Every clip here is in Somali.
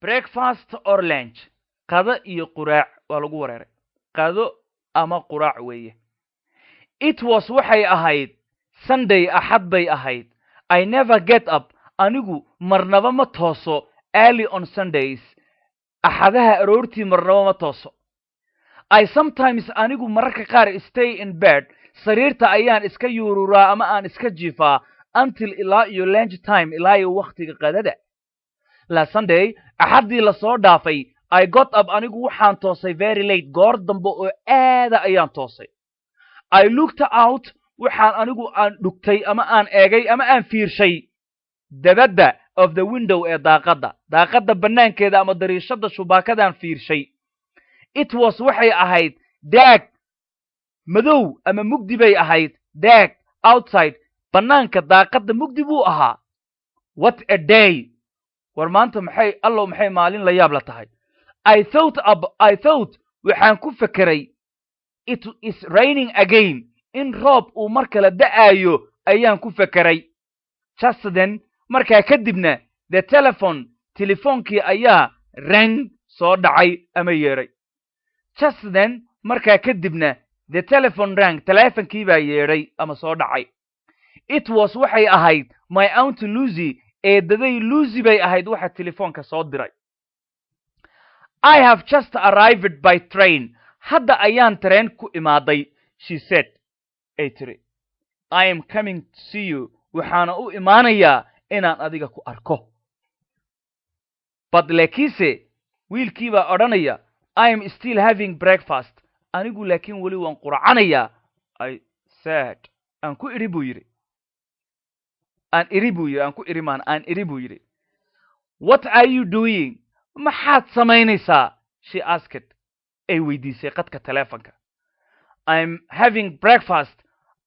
Breakfast or lunch, qado iyo quraac waa lagu wareeray, qado ama quraac weeye. It was, waxay ahayd, Sunday, Axad bay ahayd. I never get up, anigu marnaba ma tooso, early on Sundays, Axadaha aroortii marnaba ma tooso. I sometimes, anigu mararka qaar, stay in bed, sariirta ayaan iska yuururaa ama aan iska jiifaa, until, ilaa iyo, lunch time, ilaa iyo wakhtiga qadada. Last Sunday, Axaddii lasoo dhaafay, I got up, anigu waxaan toosay, very late, goor dambe oo aada ayaan toosay. I looked out, waxaan anigu aan dhugtay ama aan eegay ama aan fiirshay, dabadda, of the window, ee daaqadda, daaqadda bannaankeeda ama dariishadda shubaakadaan fiirshay. It was, waxay ahayd, dark, madow ama mugdi bay ahayd, dark outside, bannaanka daaqadda mugdi buu ahaa. What a day! War maanta maxay, allow, maxay maalin la yaab la tahay! I thought, waxaan ku fekeray, it is raining again, in roob uu mar kale da'aayo ayaan ku fekeray. Just then, markaa kadibna, the telephone, telefoonkii ayaa, rang, soo dhacay ama yeedhay. Just then, markaa kadibna, the telephone rang, teleefonkii baa yeedhay ama soo dhacay. It was, waxay ahayd, my aunt Lucy, eedaday Lucy bay ahayd waxa telefoonka soo diray. "I have just arrived by train," hadda ayaan tareen ku imaaday, she said, ay tiri. "I am coming to see you," waxaana u imaanayaa inaan adiga ku arko. "But," laakiinse, wiilkii baa odhanaya, "I am still having breakfast," anigu laakiin weli waan quracanayaa, I said, aan ku idhi buu yidhi, aan idhi buu yidhi, aan ku idhi maan, aan idhi buu yidhi. "What are you doing?" Maxaad samaynaysaa? She asked, ay weydiisay qadka telefonka. "I'm having breakfast,"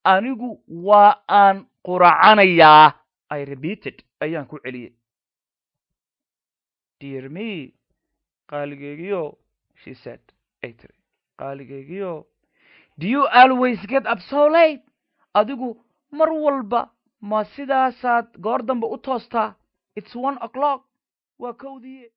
anigu waa aan quracanayaa, I repeated, ayaan ku celiyey. "Dear me," qaaligeygiyo, she said, ay tiri, qaaligeygiyo. "Do you always get up so late?" Adigu mar walba ma sidaasaad goor dambe u toostaa? It's 1 o'clock, waa kowdii.